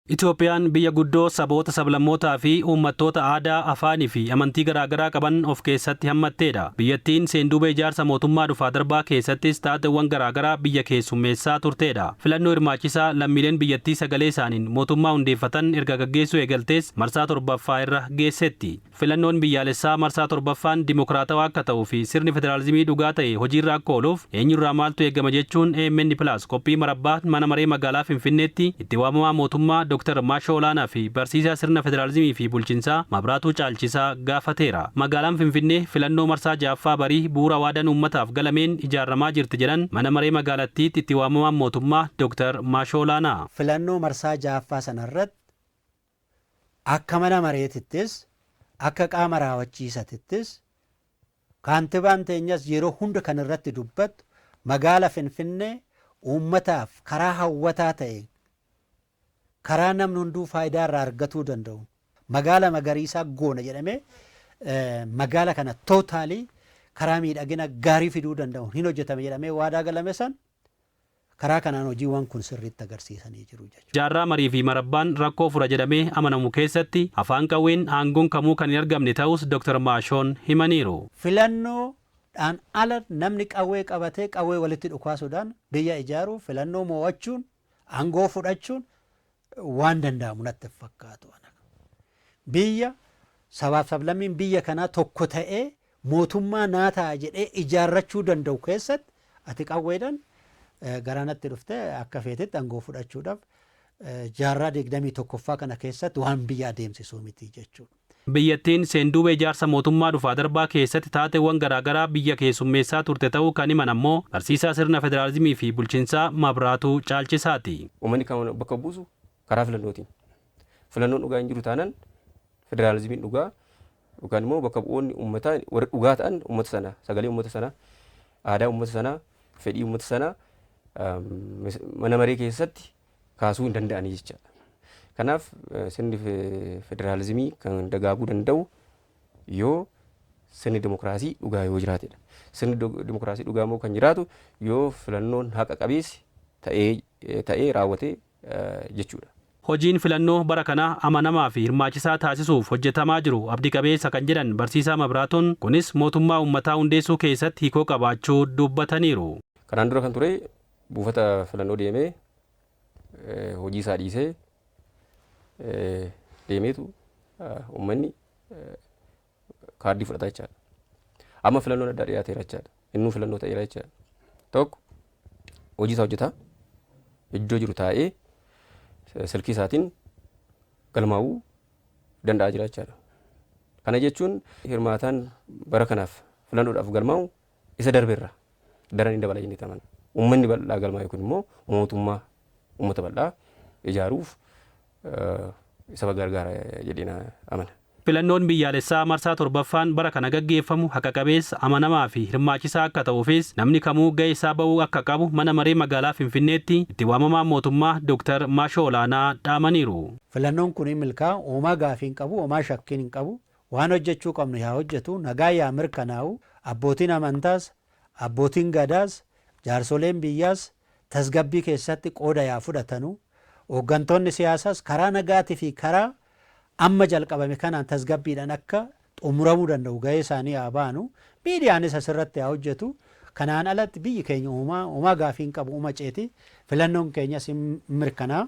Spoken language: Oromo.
Itoophiyaan biyya guddoo saboota, sablammootaa fi uummattoota aadaa, afaanii fi amantii garaagaraa qaban of keessatti hammatteedha. Biyyattiin seenduuba ijaarsa mootummaa dhufaa darbaa keessattis taateewwan garaagaraa biyya keessummeessaa turteedha. Filannoo hirmaachisaa lammiileen biyyattii sagalee isaaniin mootummaa hundeeffatan erga gaggeessuu eegaltees marsaa 7ffaa irra geessetti. Filannoon biyyaalessaa marsaa 7ffaan dimokiraatawaa akka ta'uu fi sirni federaalizimii dhugaa ta'e hojiirra akka ooluuf eenyurraa maaltu eegama jechuun AMN plus qophii marabbaa mana maree magaalaa Finfinneetti itti waamamaa mootummaa Dr. Maashoo Olaanaa fi barsiisaa sirna federaalizimii fi bulchiinsaa Mabraatuu Caalchisaa gaafateera. Magaalaan Finfinnee filannoo marsaa 6ffaa barii bu'uura waadaan uummataaf galameen ijaaramaa jirti jedhan mana maree magaalattiitti itti waamamaan mootummaa Dr. Maashoo Olaanaa. Filannoo marsaa 6ffaa sanarratti akka mana mareetittis akka qaama raawwachiisatittis kaantibaan teenyas yeroo hunda kan irratti dubbattu magaala Finfinnee uummataaf karaa hawwataa ta'e, karaa namni hunduu faayidaa irraa argatuu danda'u, magaala magariisaa goona jedhamee magaala kana totally karaa miidhagina gaarii fiduu danda'u hin hojjetame jedhamee waadaa galame san karaa kanaan hojiiwwan kun sirriitti agarsiisanii jiru jechuudha. Jaarraa marii fi marabbaan rakkoo fura jedhamee amanamu keessatti afaan qawween aangoon kamuu kan hin argamne ta'us Dr. Maashoon himaniiru. Filannoodhaan ala namni qawwee qabatee qawwee walitti dhukaasuudhaan biyya ijaaruu, filannoo mo'achuun, aangoo fudhachuun waan danda'amu natti fakkaatu. Biyya sabaaf sablammiin biyya kanaa tokko ta'ee mootummaa naa ta'a jedhee ijaarrachuu danda'u keessatti ati qawweedhaan garanatti dhuftee akka feetetti aangoo fudhachuudhaaf jaarraa 21ffaa kana keessatti waan biyya adeemsisuu miti jechuudha. Biyyattiin seenduuba ijaarsa mootummaa dhufaa darbaa keessatti taateewwan garaagaraa biyya keessummeessaa turte ta'uu kan himan ammoo barsiisaa sirna federaalizimii fi bulchiinsaa Mabraatuu Caalchisaati. Uummanni kan bakka buusu karaa filannootiin. Filannoon dhugaa hin jiru taanaan federaalizimiin dhugaa yookaan immoo bakka bu'oonni uummataa warra dhugaa ta'an uummata sana, sagalee uummata sana, aadaa uummata sanaa, fedhii uummata sanaa mana maree keessatti kaasuu hin danda'anii jechaadha. Kanaaf sirni federaalizimii kan dagaaguu danda'u yoo sirni dimokiraasii dhugaa yoo jiraatedha. Sirni dimokiraasii dhugaa immoo kan jiraatu yoo filannoon haqa qabeessi ta'ee raawwatee jechuudha. Hojiin filannoo bara kanaa amanamaa fi hirmaachisaa taasisuuf hojjetamaa jiru abdii qabeessa kan jedhan barsiisaa Mabraatuun, kunis mootummaa uummataa hundeessuu keessatti hiikoo qabaachuu dubbataniiru. Kanaan dura kan ture buufata filannoo deemee hojii isaa dhiisee deemeetu uummanni kaardii fudhata jechaadha. Amma filannoon addaa dhiyaateera jechaadha. Innuu filannoo ta'eera jechaadha. Tokko hojii isaa hojjetaa, iddoo jiru taa'ee silkii isaatiin galmaa'uu danda'a jira jechaadha. Kana jechuun hirmaataan bara kanaaf filannoodhaaf galmaa'u isa darbeerra daran hin dabala jennee amanna. Uummanni bal'aa galmaa'e kun immoo mootummaa uummata bal'aa ijaaruuf isa gargaara jedheen amana. Filannoon biyyaalessaa marsaa 7ffaan bara kana gaggeeffamu haqa qabeessa, amanamaa fi hirmaachisaa akka ta'uufis namni kamuu ga'ee isaa ba'uu akka qabu mana maree magaalaa Finfinneetti itti waamamaa mootummaa Dr. Maashoo Olaanaa dhaamaniiru. Filannoon kun milkaa'u homaa gaafii hin qabu, homaa shakkiin hin qabu. Waan hojjechuu qabnu yaa hojjetu, nagaa yaa mirkanaa'u, abbootiin amantaas, abbootiin gadaas, jaarsoleen biyyaas tasgabbii keessatti qooda yaa fudhatanu, hooggantoonni siyaasaas karaa nagaatii fi karaa amma jalqabame kanaan tasgabbiidhaan akka xumuramuu danda'u gahee isaanii haa baanu, miidiyaanis asirratti haa hojjetu. Kanaan alatti biyyi keenya uumaa gaafii hin qabu, uuma ceeti. Filannoon keenyas hin mirkanaa.